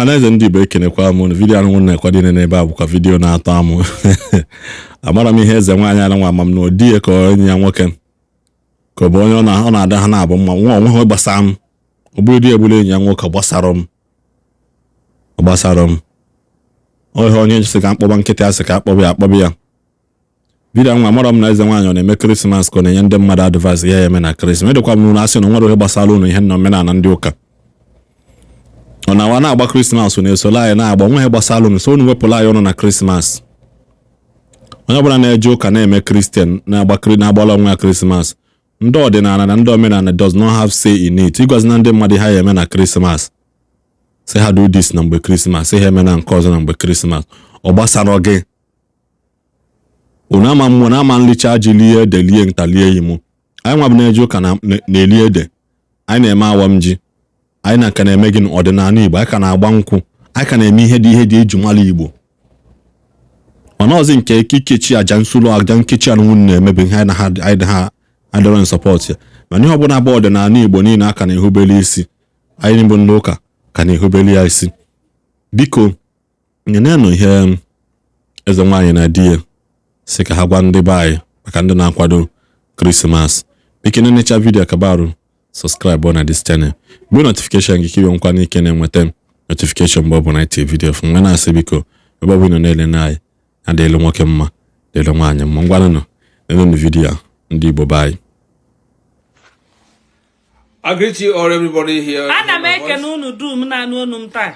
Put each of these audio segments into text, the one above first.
Ọhaneze ndị Igbo, ekenekwa m unu. Video anụnwụ na-ekwado ine n'ebe a bụkwa video na-atọ amụ. Amara m ihe eze nwaanyị anụnwa, ama m na odi ya ka enyi ya nwoke, ka ọ bụ onye ọ na-ada ha na-abụ mma nwa onwe ha gbasara m. Ọ bụrụ di ya egbula enyi ya nwoke, gbasara m, ọ gbasara m. Ọ ihe onye sị ka mkpọba nkịtị, asị ka akpọba ya, akpọba ya. Video nwa, amara m na eze nwaanyị ọ na-eme Christmas ka ọ na-enye ndị mmadụ advice ya eme na Christmas. Edekwa m n'ụlọ asị na nwere ihe gbasara unu, ihe na omenala ndị ụka ọ na-awa na-agba Christmas na-esolo anyị na-agba nwa ihe gbasara unu. So unu wepụla anyị ọnụ na Christmas. Onye ọbụla na-eje ụka, na-eme Christian, na-agbala onwe ya Christmas, ndị ọdịnala na ndị omenala does not have say in it. Ịgwazi na ndị mmadụ ha ya eme na Christmas, sị ha do this na mgbe Christmas, sị ha eme na nke ọzọ na mgbe Christmas, ọ gbasara gị? Unu ama mmụọ na ama nlicha ji, lie ede, lie nta, lie imo. Anyị nwa bụ na-eje ụka na-eli ede, anyị na-eme awam ji, anyị na ka na-eme gịnị? Ọdịnala Igbo. Anyị ka na-agba nkwụ, anyị ka na-eme ihe dị eji mara Igbo. Mana ọzi nke ikechi aja nsulu, aja nkechi anụnwụ na-emebe ihe anyị na ha, anyị ha adọrọ support ya. Mana ihe ọbụla bụ ọdịnala Igbo niile aka na-ehubeli isi, anyị bụ ndị ụka ka na-ehubeli ya isi. Biko, nyenenụ ihe eze nwaanyị na di ya si ka ha gwa ndị be anyị maka ndị na-akwado Christmas. Biko, nenecha video, kabarụ subscribe na this channel, mgbe notification gị ka iwe nkwa n'ike na-enweta notification mgbe ọ bụla itinye video fụ. Mgbe na-asị, biko, ebe ọ bụla ị nọ na-ele anyị, ya dịlụ nwoke mma, dịlụ nwaanyị mma. Ngwanụnụ, nenenu video a, ndị Igbo be anyị. I greet you all, everybody here. Ana m ekene unu dum na-anụ onu m taa.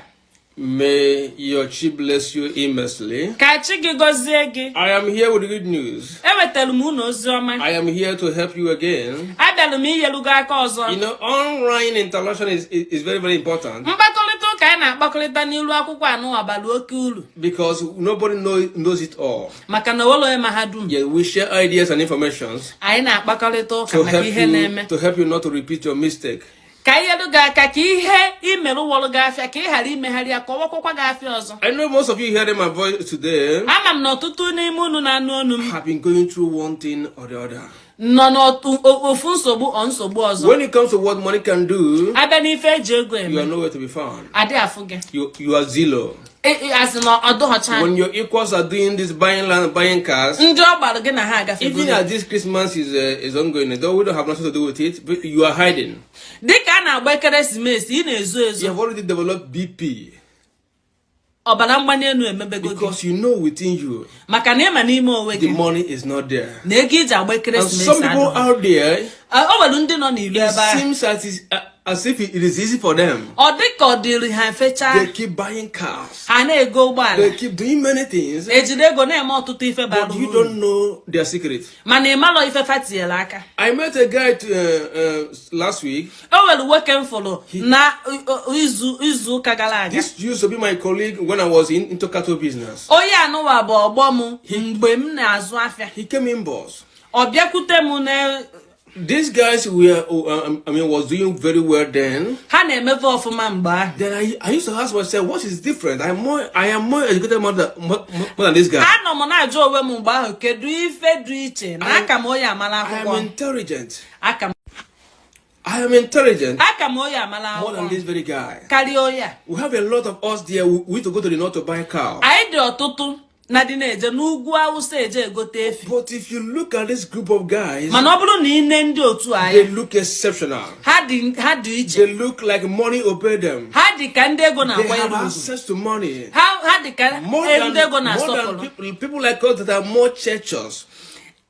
May your chi bless you immensely. Ka chi gị gọzie gị. I am here with good news. Ewetara m unu ozi ọma. I am here to help you again. Abịara m inyelu gị aka ọzọ. Online interaction is very, very important Mkpakọrịta ụka anyị na-akpakọrịta n'ilu akwụkwọ anụ abalị oke uru because nobody knows it all. Maka na onwere onye mahadum. Yeah, we share ideas and informations Anyị na-akpakọrịta ụka to maka help ihe na-eme you to help you not to repeat your mistake. Ka inyelu gị aka ka ihe imerụ wọrụ gị afịa, ka ị ghara imegharị ya, ka ọ wakwakwa gị afịa ọzọ. I know most of you hearing my voice today Ama m na ọtụtụ n'ime unu na-anụ onu m have been going through one thing or the other. nọ n'ofu nsogbu ọ nsogbu ọzọ. When it comes to what money can do, Abịa n'ife eji ego you are eme, nowhere to be found. adị afụ gị. You are zero. Asị na ọ dụghọcha. When your equals are doing this, buying land, buying cars, Ndị ọ gbara gị na ha agafego. even as this Christmas is ongoing, though we don't have nothing to do with it, but you are hiding. Dịka a na-agba ekeresimesi, ị na-ezo You ezo. have already developed BP Ọbara mgbali elu emebego gị because you know within you maka na ịma n'ime onwe the gị money is not there. na ego iji agba And ekeresimesi some people adịghị. out there, O nwere ndị nọ n'ilu it ebe ahụ seems as if it is easy for them. Ọ dị ka ọ dịrị ha mfecha. They keep buying cars. Ha na-ego ụgbọala. They keep doing many things, Ejiri ego na-eme ọtụtụ ife bara but you uru. don't know their secret. Mana ị malọ ife fa tinyere aka. I met a guy last week. O nwere nwoke m fụrụ na izu ụka gara aga. This used to be my colleague when I was into cattle business. Onye anụwa bụ ọgbọ m mgbe m na-azụ afịa. He came in boss. Ọ bịakwute m na These guys were, I mean, was doing very well then. Ha na-emefe ọfụma mgbe ahụ. Then I used to ask myself, what is different? I am more educated more than this guy. Anọ m na-ajụ onwe m mgbe ahụ, kedu ife dị iche na aka m onye amala I am akwụkwọ intelligent. Aka m I am intelligent aka m onye amala more than akwụkwọ this very guy. Karịa onye a. We have a lot of us there. We need to go to the north to buy cow. Anyị dị ọtụtụ na dị na-eje n'ugwu Awụsa eje egote efi. But if you look at this group of guys, Mana ọ bụrụ na ị ne ndị otu anyị, they look exceptional. ha dị iche. They look like money obey them. Ha dị ka ndị ego They na-akwanyere have ugwu. access to money. Ha dị ka More than, ndị ego more than na-asọpụrụ. people like us that are more churches.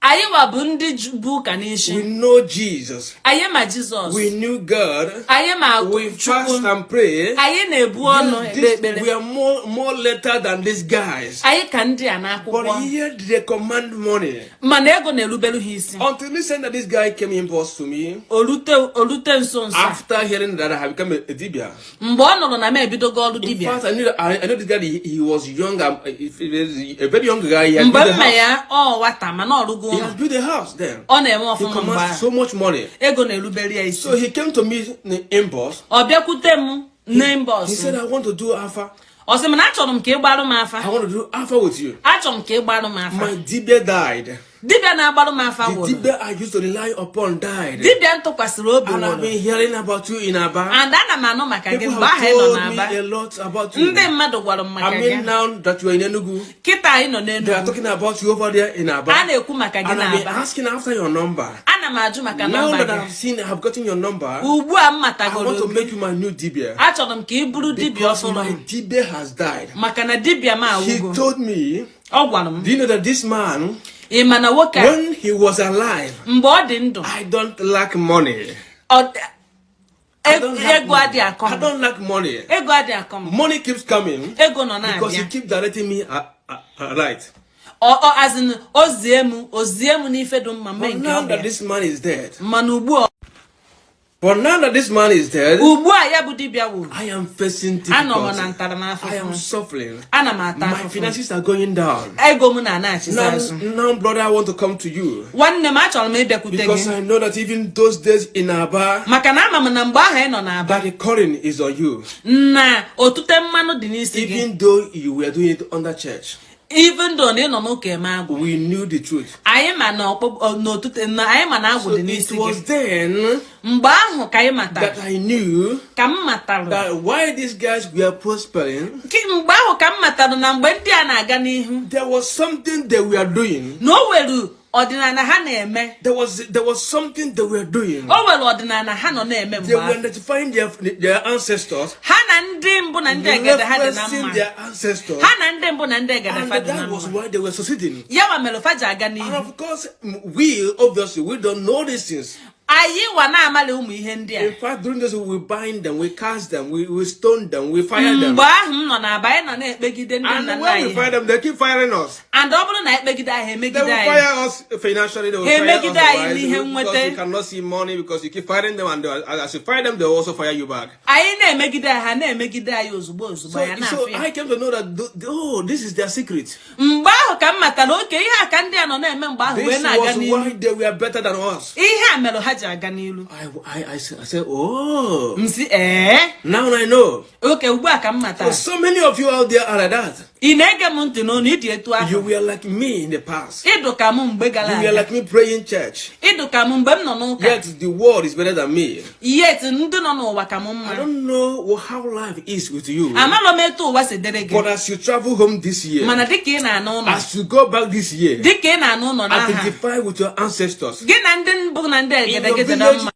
Anyị wa bụ ndị bụ ụka n'isi. We know Jesus. Anyị ma Jizọs. We knew God. Anyị ma We Chukwu. Fast and pray. Anyị na-ebu ọnụ, Yes, ekpe ekpere. we are more letter than these guys. Anyị ka ndị a But n'akwụkwọ. here they command money. Mana ego na-erubere ha isi. Until recently that this guy came in boss to me Olute nso nso a. After hearing that I have become a dibia. Mgbe ọ nụrụ na m ebidogo ọrụ In dibịa. fact, I knew this guy. He was young, a very young guy. He had Mgbe built a mma house. ya ọ nwata mana ọrụgo He ụlọ. has built a house then. Ọ na-eme He ọfụma mgbe commands ahụ. So much money. Ego na-erubere ya isi. So he came to me in the inbox. Ọ bịakwute m n'inbox. He said, "I want to do afa." Ọ sị m na achọrọ m ka ị gbarụ m afa. I want to do afa with you. Achọrọ m ka ị gbarụ m afa. My dibia died. Dibịa na-agbarụ m afa The nwụrụ. dibia I used to rely upon died. Dibịa m tụkwasịrị obi And I've nwụrụ. been hearing about you in Aba. And ana m anụ maka gị People mgbe have ahụ ị nọ told n'Aba. me a lot about you. Ndị mmadụ gwara m maka I gị. mean, now that you are in Enugu, Kịta anyị nọ they are n'Enugu, talking about you over there in Aba. a na-ekwu maka gị And I've been n'Aba. asking after your number. Ana m ajụ maka Now nọmba that gị. I've seen, I've gotten your number, Ugbu a m I want matagoro to gị, make you my new dibia. achọrọ m ka ị bụrụ dibịa Because ọfụrụ my m. dibia has died. Maka na dibịa m He awụgo. told me, Ọ gwara m, do you know that this man, ị ma na nwoke a, when he was alive, mgbe ọ dị ndụ, I don't lack money. I don't lack ego money. adịghị akọ I m. don't lack money. Ego adịghị akọ m. Money keeps coming Ego nọ because he na-abịa. keeps directing me right. Ọ as in, o zie m, o zie m n'ife dị mma mee But nke now ọ that bịa. this man is dead, Mana ugbu a, but now that this man is dead, ugbu a ya bụ dibịa wuru, I am facing anọ m na difficulty. I ntaramahụhụ. am suffering. Ana m ata My afụfụ. finances are going down. Ego m na-anachizi Now, azụ. now, brother, I want to come to you Nwanne m, achọrọ m ịbịakwute because gị. I know that even those days in Aba, Maka na ama m na mgbe ahụ ị nọ n'Aba, that the calling is on you. na otute mmanụ dị n'isi gị. Even though you were doing it under church, Even though na ị nọ n'ụka eme agwụ, we knew the truth. anyị ma na n'otute na anyị ma na agwụ So dị it n'isi was gị. then Mgbe ahụ ka anyị matara, that I knew ka m matara, that why these guys were prospering, mgbe ahụ ka m matara na mgbe ndị a na-aga n'ihu, there was something they were doing. na o nwere ọdịnala ha na-eme. There was something they were doing. O nwere ọdịnala ha nọ na-eme They mgbe were ahụ. notifying their ancestors, Ha na ndị mbụ na ndị egede ha dị na referencing mma. their ancestors, Ha na ndị mbụ na ndị egede and fa dị na that was mma. why they were succeeding. Ya wa mere fa ji aga And n'ihu. of course, we obviously we don't know these things. Anyị wa na-amalị ụmụ ihe ndị a. In fact, during this, we bind them, we cast them, we stone them, we fire them. Mgbe ahụ m nọ n'Aba, anyị nọ na-ekpegide ndị And nna nna when we anyị. fire them, they keep firing us. And ọ bụrụ na ekpegide anyị, They emegide will anyị. fire us financially. They will Ha fire us emegide anyị otherwise, n'ihe because nweta. you cannot see money because you keep firing them, and as you fire them, they will also fire you back. Anyị na-emegide ha, na-emegide anyị ozugbo ozugbo So, ya so na-afụ ya. I came to know that oh, this is their secret. Mgbe ahụ ka m matara oke ihe a ka ndị a nọ na-eme mgbe ahụ wee This na-aga was n'ihu. why they were better than us. Ihe a mere ha ji aga n'ilu. I said, oh, M sị ee, now I know. oke ugbu a ka m matara. So many of you out there are like that. Ị na-ege m ntị n'ọnụ ịdị etu You ahụ. were like me in the past. Ịdụ ka m mgbe gara You were aga. like me praying church. Ịdụ ka m mgbe m nọ n'ụka. Yet the world is better than me. Yet ndị nọ n'ụwa ka m I mma. don't know how life is with you. Amalọ m etu ụwa si dịrị gị. But as you travel home this year, Mana dịka ị na-ana ụlọ, as you go back this year, dịka ị na-ana ụlọ n'aha, identify with your ancestors. gị na ndị mbụ na ndị In your egedege dị na village, mma.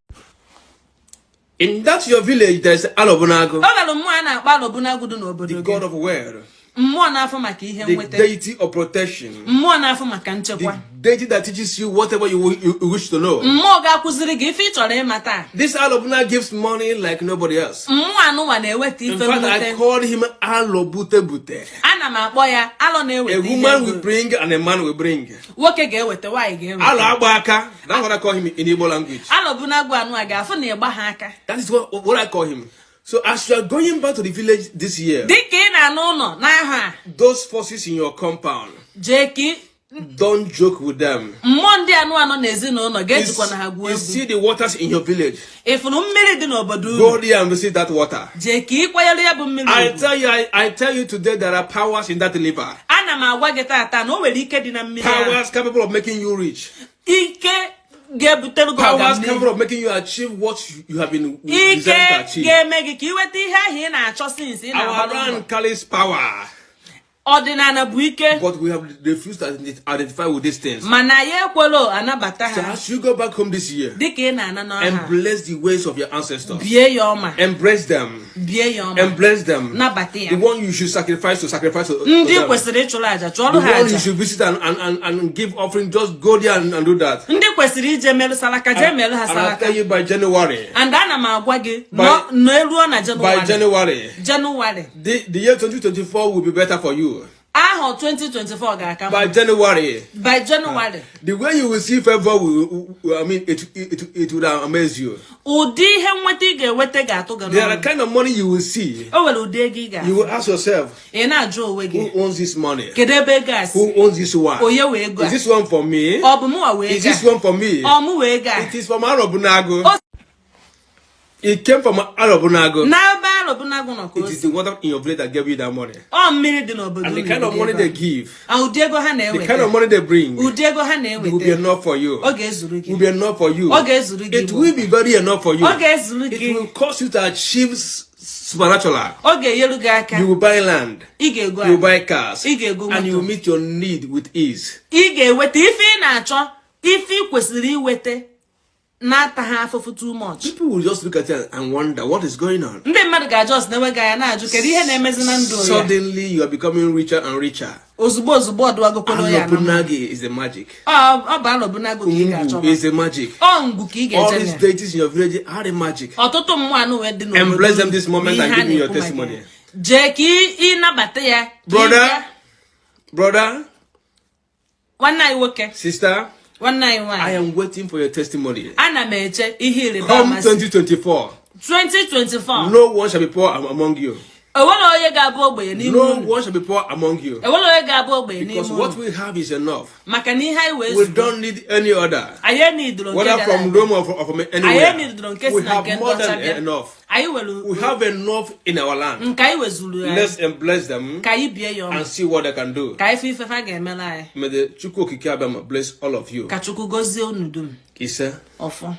in that your village, there's Alobunago, O nwere mmụọ a na-akpọ Alobunagwu dị n'obodo the gị. god of wealth, Mmụọ na-afụ maka ihe the nweta. deity of protection, Mmụọ na-afụ maka nchekwa. the deity that teaches you whatever you wish to know. Mmụọ ga-akụziri gị ife ị chọrọ ịmata. This Alobuna gives money like nobody else. Mmụọ anụnwa na-eweta In ife fact, I nweta. called him Alobutebute. Ana m akpọ ya alọ A na-eweta ihe woman will ego. bring and a man will bring. Nwoke ga-eweta, nwaanyị ga-eweta. Alo Agbaka. That's what I call him in Igbo language. Alobunagwu anụ a ga-afụ na ịgba ha aka. That is what I call him. So as you are going back to the village this year, Dịka ị na-anụ ụlọ n'aha a, those forces in your compound, jee ka don't joke with them. Mmụọ ndị anụ anọ n'ezinụlọ You, ga-ejikwa na ha gwuo you egwu. see the waters in your village. Ịfụrụ mmiri dị n'obodo Go unu, there and visit that water. jee ka ị kwanyere ya bụ mmiri I ugwu. tell you, I tell you today, there are powers in that river. Ana m agwa gị tata na o nwere ike dị na mmiri ahụ. Powers capable of making you rich. Ike ga-ebutere gị Powers ọganihu. capable of making you achieve what you have been Ike designed to achieve. ga-eme gị ka ị nweta ihe ahụ ị na-achọ since ị Our na-agbalụ mbọ. land carries power, Ọdịnala bụ ike, but we have refused to identify with these things. Mana ya ekwelo anabata So ha. as you go back home this year, Dịka ị na-ana n'ọha, embrace the ways of your ancestors. Bie ya ọma. Embrace them. Bie ya ọma. Embrace them. Nabata ya. The one you should sacrifice to sacrifice to Ndị them. kwesịrị ịchụrụ àjà, The chụọrọ ha one you àjà. should visit and give offering, just go there and do that. Ndị kwesịrị ije merụ salaka, jee merụ ha And I'll salaka. tell you by January, And ana m agwa gị By- nọ eruo na by Jenụwarị, January, Jenụwarị, the year 2024 will be better for you. Ahọ 2024 ga-aka By mma. January, By Jenụwarị, the way you will see favor will, I mean, it will amaze you. Ụdị ihe nweta ị ga-enweta ga-atụ gị There are n'ọnụ. kind of money you will see. O nwere ụdị ego ị You ga-afụ. will ask yourself, Ị na-ajụ onwe gị, who owns this money? Kedu ebe ego a si? Who owns this one? Onye wee ego a? Is this one for me? Ọ bụ mụnwa wee Is ego this a? one for me? Ọ mụ wee ego a? It is from Arobunago. O- It came from Arobunago. N'ebe Arọbụnagụ nọ ka It o is si. the water in your village that gave you that money. Ọ mmiri dị n'obodo And the unu kind of ụdị money ego they a. give, Ah, ụdị ego ha the kind na-eweta, of money they bring, ụdị ego ha will be na-eweta, enough for you. ọ ga-ezuru gị. Will be enough for you. Ọ ga-ezuru gị. It will be very enough for you. Ọ ga-ezuru It gị. will cause you to achieve supernatural. Ọ ga-enyelu gị aka. You will buy land. Ị ga-ego You will ala. buy cars. Ị ga-ego And you will moto. meet your need with ease. Ị ga-eweta ife ị na-achọ, ife ị kwesịrị iweta na-ataghị afụfụ too much. People will just look at you and wonder what is going on. Ndị mmadụ ga-ajụ ọsị na-enweghị anya na-ajụ kedu ihe na-emezi na ndụ ya. Suddenly you are becoming richer and richer. Ozugbo ozugbo ọdụwagokwolo ya na mma. Alopinagi is the magic. Ọ bụ alọbụnagụ ka ị ga-achọ. Ngwu is the magic. Ọ ngwu ka ị All ga-eje these na ya. deities in your village are the magic. Ọtụtụ mmụọ anụ wee dị n'obodo Embrace them this moment bụ and ihe a give me your na-ekwu maka testimony. ya. Jee ka ị nabata ya ka ị Brother, bịa. Brother, Nwanne anyị nwoke, sister, nwanne anyị I nwaanyị, am waiting for your testimony. ana m eche ihe ịrịba Come ama si 2024, 2024, no one shall be poor among you. Enwere onye ga-abụ ogbenye n'ime No unu. one shall be poor among you. Enwere onye ga-abụ ogbenye n'ime Because what unu. we have is enough. Maka na ihe anyị wee We zugo, don't need any other. anyị enidoro nke Whether gara from aga. Rome or from Anyị anywhere. enidoro nke We si na have nke ndị more ọcha than bịa. enough. Anyị were We have enough in our land. nke anyị wezuru anyị. Let's embrace them Ka anyị bie ya ọnụ and see what they can do. ka anyị fụ ife fa ga-emere anyị. May the Chukwu Okike Abịama bless all of you. Ka Chukwu gọzie unu dum. Ise. Ọfọ.